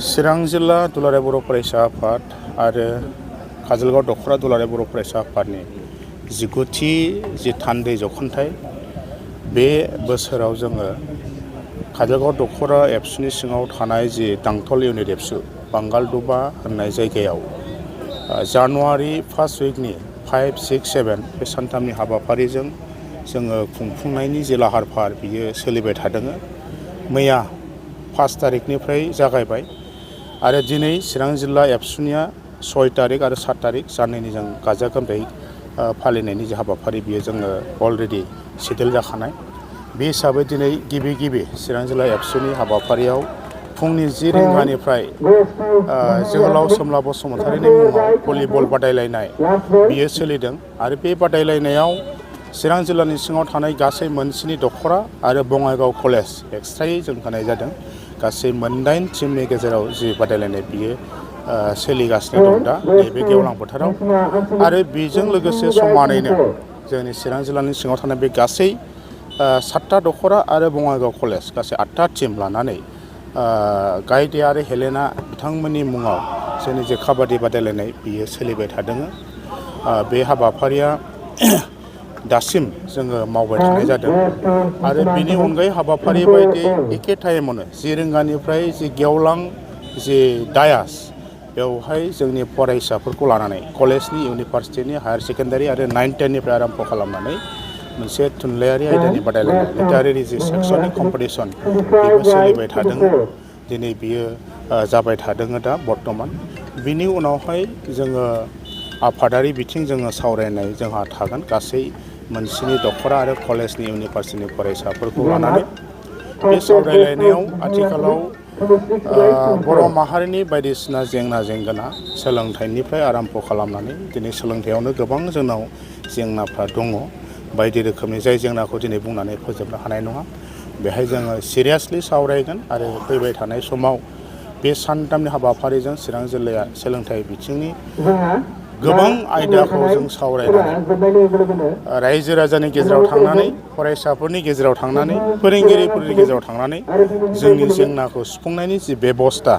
चिरां जिल्ला दुलाराय बर' फरायसा आफाद आरो काजलगाव दख'रा दुलाराय बर' फरायसा आफादनि 19थि जि थान्दै जख'न्थाइ बे बोसोराव जोङो काजलगाव दख'रा एबसुनि सिङाव थानाय जि दांथल इउनिट एबसु बांगालदबा होननाय जायगायाव जानुवारि फार्स्ट उइकनि 5, 6, 7 बे सानथामनि हाबाफारिजों जोङो खुंफुंनायनि जे लाहार फाहार बियो सोलिबाय थादों। मैया 5 तारिखनिफ्राय जागायबाय आरो दिनै चिरां जिल्ला एबसुनिया 6 तारिख आरो 7 तारिख साननैनि जों गाजा गोमजायै फालिनायनि जे हाबाफारि बियो जोङो अलरेडि सेटेल जाखानाय। बे हिसाबै दिनै गिबि चिरां जिल्ला एबसुनि हाबाफारियाव फुंनि 10 रिंगानिफ्राय जोहोलाव सोमला बसुमतारिनि मुङाव भलिबल बादायलायनाय बियो सोलिदों आरो बे बादायलायनायाव चिरां जिल्लानि सिङाव थानाय गासै मोनस्नि दख'रा आरो बङाइगाव कलेज एक्सट्रायै जों होनाय जादों। गासै 9 टीमनि गेजेराव जि बादायलायनाय बियो सोलिगासिनो दं दा नैबे गेवलां बोथोराव आरो बेजों लोगोसे समानैनो जोंनि चिरां जिल्लानि सिङाव थानाय बे गासै 7टा दख'रा आरो बङाइगाव कलेज गासै 8टा टीम लानानै गायदे आरो हेलेना बिथांमोननि मुङाव जोंनि जे काबादि बादायलायनाय बियो सोलिबाय थादों। बे हाबाफारिया दासिम जोङो मावबाय थानाय जादों आरो बिनि अनगायै हाबाफारि बायदि एखे टाइमावनो 10 रिंगानिफ्राय जि गेवलां जि डायास बेवहाय जोंनि फरायसाफोरखौ लानानै कलेजनि इउनिभारसिटिनि हायार सेकेन्डारि आरो 9, 10निफ्राय आरम्भ खालामनानै मोनसे थुनलाइयारि आयदानि बादायलायनाय लिटारेरि जि सेक्सननि कम्पिटिसन बेबो सोलिबाय थादों। दिनै बियो जाबाय थादों दा बर्थमान। बिनि उनावहाय जोङो आफादारि बिथिं जोङो सावरायनाय जोंहा थागोन गासै मोनस्नि दख'रा आरो कलेजनि इउनिभारसिटिनि फरायसाफोरखौ लानानै। बे सावरायलायनायाव आथिखालाव बर' माहारिनि बायदिसिना जेंना जेंगोना सोलोंथाइनिफ्राय आरम्भ खालामनानै दिनै सोलोंथाइयावनो गोबां जोंनाव जेंनाफ्रा दङ। बायदि रोखोमनि जाय जेंनाखौ दिनै बुंनानै फोजोबनो हानाय नङा। बेहाय जोङो सिरियासलि सावरायगोन आरो फैबाय थानाय समाव बे सानथामनि हाबाफारिजों चिरां जिल्लाया सोलोंथाइ बिथिंनि गोबां आयदाखौ जों सावरायनानै रायजो राजानि गेजेराव थांनानै फरायसाफोरनि गेजेराव थांनानै फोरोंगिरिफोरनि गेजेराव थांनानै जोंनि जेंनाखौ सुफुंनायनि जि बेबस्था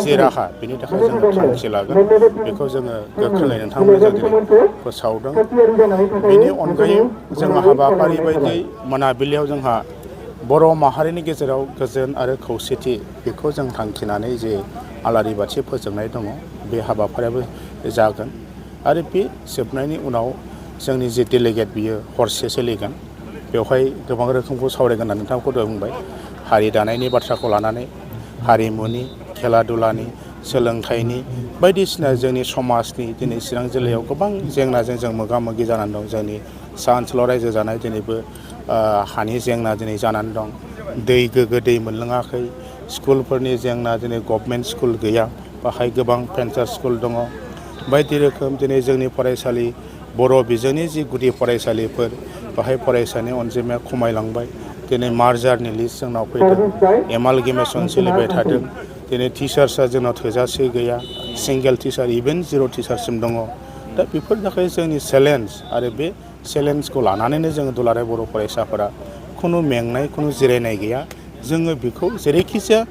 जि राहा बेनि थाखाय जोङो थांखि लागोन। बेखौ जोङो गोख्रोङै नोंथांमोननो जों दिनै फोसावदों। बेनि अनगायै जोङो हाबाफारि बायदियै मोनाबिलियाव जोंहा बर' माहारिनि गेजेराव गोजोन आरो खौसेथि बेखौ जों थांखिनानै जे आलारि बाथि फोजोंनाय दङ बे हाबाफारियाबो जागोन आरो बे जोबनायनि उनाव जोंनि जे डेलिगेट बियो हरसे सोलिगोन। बेवहाय गोबां रोखोमखौ सावरायगोन होननानै नोंथांखौ दहाय बुंबाय। हारि दानायनि बाथ्राखौ लानानै हारिमुनि, खेला दुलानि, सोलोंथाइनि बायदिसिना जोंनि समाजनि दिनै चिरां जिल्लायाव गोबां जेंनाजों जों मोगा मोगि जानानै दं। जोंनि सा ओनसोलाव रायजो जानाय दिनैबो हानि जेंना दिनै जानानै दं। दै गोग्गो दै मोनलोङाखै। स्कुलफोरनि जेंना दिनै गभमेन्ट स्कुल गैया। बाहाय गोबां भेन्सार स्कुल दङ। बायदि रोखोम दिनै जोंनि फरायसालि बर' बिजोंनि जि गुदि फरायसालिफोर बाहाय फरायसानि अनजिमाया खमायलांबाय। दिनै मार्जारनि लिस्ट जोंनाव फैदों। एमालगेमेसन सोलिबाय थादों। दिनै टिचार्सआ जोंनाव थोजासे गैया। सिंगेल टिचार इभेन 0 टिचारसिम दङ। दा बेफोर थाखाय जोंनि चेलेन्ज आरो बे चेलेन्जखौ लानानैनो जोङो दुलाराय बर' फरायसाफोरा खुनु मेंनाय खुनु जिरायनाय गैया। जोङो बेखौ जेरैखिजाया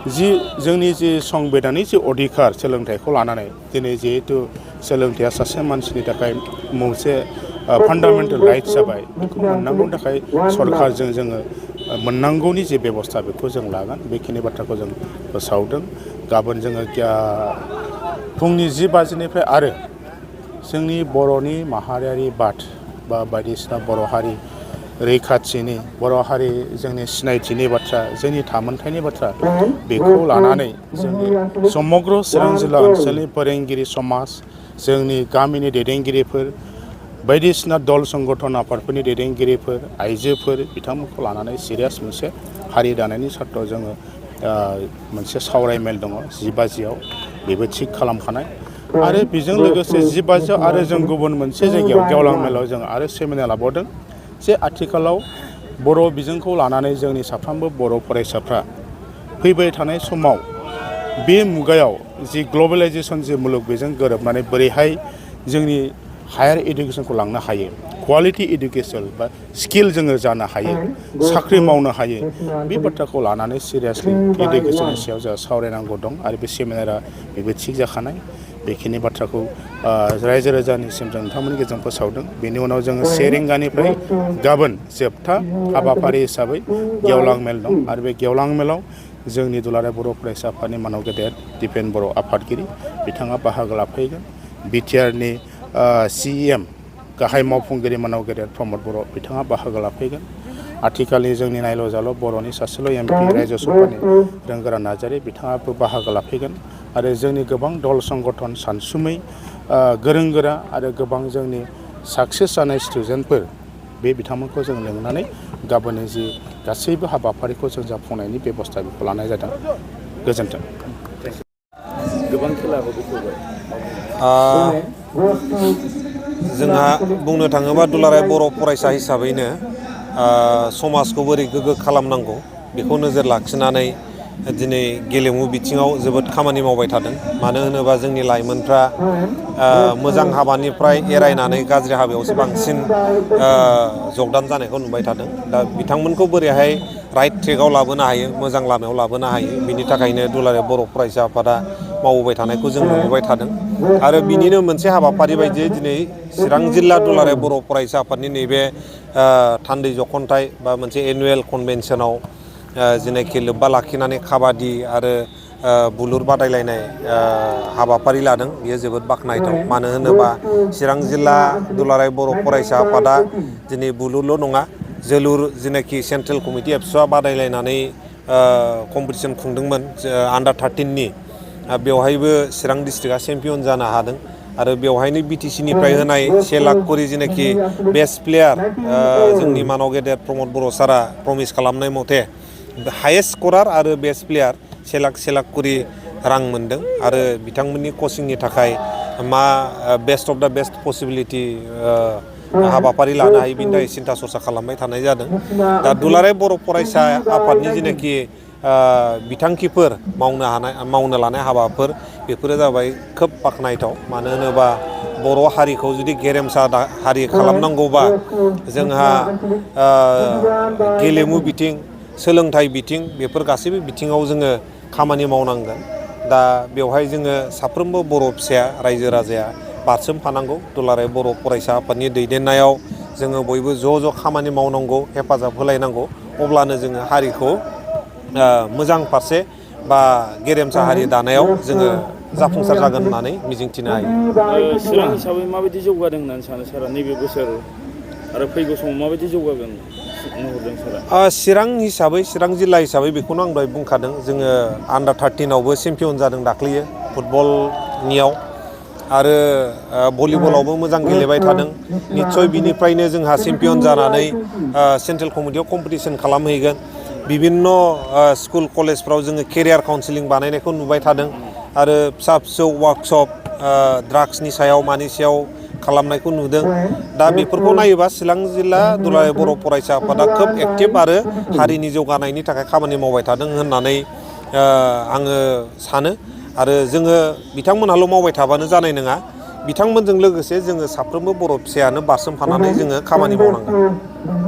जोंनि जि संबिधाननि जि अधिकार सोलोंथाइखौ लानानै दिनै जिहेथु सोलोंथाइया सासे मानसिनि थाखाय मोनसे फान्डामेन्टेल राइट्स जाबाय। बेखौ मोननांगौनि थाखाय सरकारजों जोङो मोननांगौनि जे बेबस्था बेखौ जों लागोन। बेखिनि बाथ्राखौ जों फोसावदों। गाबोन जोङो फुंनि 10 बाजिनिफ्राय आरो जोंनि बर'नि माहारियारि बाद बा बायदिसिना बर' हारि रैखाथिनि बर' हारि जोंनि सिनायथिनि बाथ्रा जोंनि थामोनथाइनि बाथ्रा बेखौ लानानै जोंनि समग्र चिरां जिल्ला ओनसोलनि फोरोंगिरि समाज जोंनि गामिनि दैदेनगिरिफोर बायदिसिना दल संगठन आफादफोरनि दैदेनगिरिफोर आइजोफोर बिथांमोनखौ लानानै सिरियास मोनसे हारि दानायनि सार्थआव जोङो मोनसे सावरायमेल दङ 10 बाजियाव बेबो थिग खालामखानाय आरो बेजों लोगोसे 10 बाजियाव आरो जों गुबुन मोनसे जायगायाव गेवलां मेलाव जों आरो सेमिनार लाबावदों जे आथिखालाव बर' बिजोंखौ लानानै जोंनि साफ्रोमबो बर' फरायसाफ्रा फैबाय थानाय समाव बे मुगायाव जि ग्लबेलाइजेसन जि मुलुग बेजों गोरोबनानै बोरैहाय जोंनि हायार इडुकेसनखौ लांनो हायो क्वालिटि इडुकेसन बा स्किल जोङो जानो हायो साख्रि मावनो हायो बे बाथ्राखौ लानानै सिरियासलि इडुकेसननि सायाव जोंहा सावरायनांगौ दं आरो बे सेमिनारा बेबो थिग जाखानाय बेखिनि बाथ्राखौ रायजो राजानिसिम जों नोंथांमोननि गेजेरजों फोसावदों बेनि उनाव जोङो 1 रिंगानिफ्राय गाबोन जोबथा हाबाफारि हिसाबै गेवलां मेल दं आरो बे गेवलां मेलाव जोंनि दुलाराय बर' फरायसा आफादनि मानाव गेदेर दिपेन बर' आफादगिरि बिथाङा बाहागो लाफैगोन बिटिआरनि CEM गाहाय मावफुंगिरि मानाव गेदेर प्रमद बर' बिथाङा बाहागो लाफैगोन आथिखालनि जोंनि नायल' जाल' बर'नि सासेल' MP रायजो सभानि रोंगोरा नार्जारि बिथाङाबो बाहागो लाफैगोन आरो जोंनि गोबां दल संगठन सानसुमै गोरों गोरा आरो गोबां जोंनि साक्सेस जानाय स्टुडेन्टफोर बे बिथांमोनखौ जों लिंनानै गाबोननि जि गासैबो हाबाफारिखौ जों जाफुंनायनि बेबस्था बेखौ लानाय जादों गोजोन्थों गोबां खेलाबो बेखेवबाय जोंहा बुंनो थाङोबा दुलाराय बर' फरायसा हिसाबैनो समाजखौ बोरै गोग्गो खालामनांगौ बेखौ नोजोर लाखिनानै दिनै गेलेमु बिथिङाव जोबोद खामानि मावबाय थादों मानो होनोबा जोंनि लाइमोनफ्रा मोजां हाबानिफ्राय एरायनानै गाज्रि हाबायावसो बांसिन जगदान जानायखौ नुबाय थादों दा बिथांमोनखौ बोरैहाय राइट ट्रेकआव लाबोनो हायो मोजां लामायाव लाबोनो हायो बिनि थाखायनो दुलाराय बर' फरायसा आफादा मावबोबाय थानायखौ जों नुबोबाय थादों आरो बिनिनो मोनसे हाबाफारि बायदियै दिनै चिरां जिल्ला दुलाराय बर' फरायसा आफादनि नैबे थान्दै जख'न्थाइ बा मोनसे एनुवेल कनभेनसनाव जेनाखि लोब्बा लाखिनानै काबादि आरो बुलुर बादायलायनाय हाबाफारि लादों बेयो जोबोद बाख्नायथाव मानो होनोबा चिरां जिल्ला दुलाराय बर' फरायसा आफादा दिनै बुलुरल' नङा जोलुर जेनाखि सेन्ट्रेल कमिटि एबसुआ बादायलायनानै कम्पिटिसन खुंदोंमोन आन्डार 13नि बेवहायबो चिरां डिस्ट्रिक्टआ चेम्पियन जानो हादों आरो बेवहायनो BTC-निफ्राय होनाय 1 लाख करि जेनाखि बेस्ट प्लेयार जोंनि मानाव गेदेर प्रमद बर' सारा प्रमिस खालामनाय मथे हायेस्ट स्करार आरो बेस्ट प्लेयार 1 लाख करि रां मोनदों आरो बिथांमोननि कचिंनि थाखाय मा best of the best possibility हाबाफारि लानो हायो बिनि थाखाय सिन्था सरसा खालामबाय थानाय जादों दा दुलाराय बर' फरायसा आफादनि जेनाखि बिथांखिफोर मावनो लानाय हाबाफोर बेफोरो जाबाय खोब बाख्नायथाव मानो होनोबा बर' हारिखौ जुदि गेरेमसा हारि खालामनांगौबा जोंहा गेलेमु बिथिं सोलोंथाइ बिथिं बेफोर गासैबो बिथिङाव जोङो खामानि मावनांगोन दा बेवहाय जोङो साफ्रोमबो बर' फिसाया रायजो राजाया बारसोमफानांगौ दुलाराय बर' फरायसा आफादनि दैदेननायाव जोङो बयबो ज' खामानि मावनांगौ हेफाजाब होलायनांगौ अब्लानो जोङो हारिखौ मोजां फारसे बा गेरेमसा हारि दानायाव जोङो जाफुंसार जागोन होननानै मिजिंथिनो हायो चिरां हिसाबै माबायदि जौगादों होननानै सानो सारा नैबे बोसोर आरो फैगौ समाव माबायदि जौगागोन नुहरदों सारा चिरां हिसाबै चिरां जिल्ला हिसाबै बेखौनो आं दहाय बुंखादों जोङो आन्डार 13आवबो चेम्पियन जादों दाख्लैयो फुटबलनियाव आरो भलिबलावबो मोजां गेलेबाय थादों निस्सय बिनिफ्रायनो जोंहा चेम्पियन जानानै सेन्ट्रेल कमिटियाव कम्पिटिसन खालामहैगोन बिभिन्न स्कुल कलेजफ्राव जोङो केरियार काउन्सिलिं बानायनायखौ नुबाय थादों आरो फिसा फिसौ वार्कशप ड्राग्सनि सायाव मानि सायाव खालामनायखौ नुदों दा बेफोरखौ नायोबा चिरां जिल्ला दुलाराय बर' फरायसा आफादा खोब एक्टिभ आरो हारिनि जौगानायनि थाखाय खामानि मावबाय थादों होननानै आङो सानो आरो जोङो बिथांमोनहाल' मावबाय थाबानो जानाय नङा बिथांमोनजों लोगोसे जोङो साफ्रोमबो बर' फिसायानो बारसोमफानानै जोङो खामानि मावनांगोन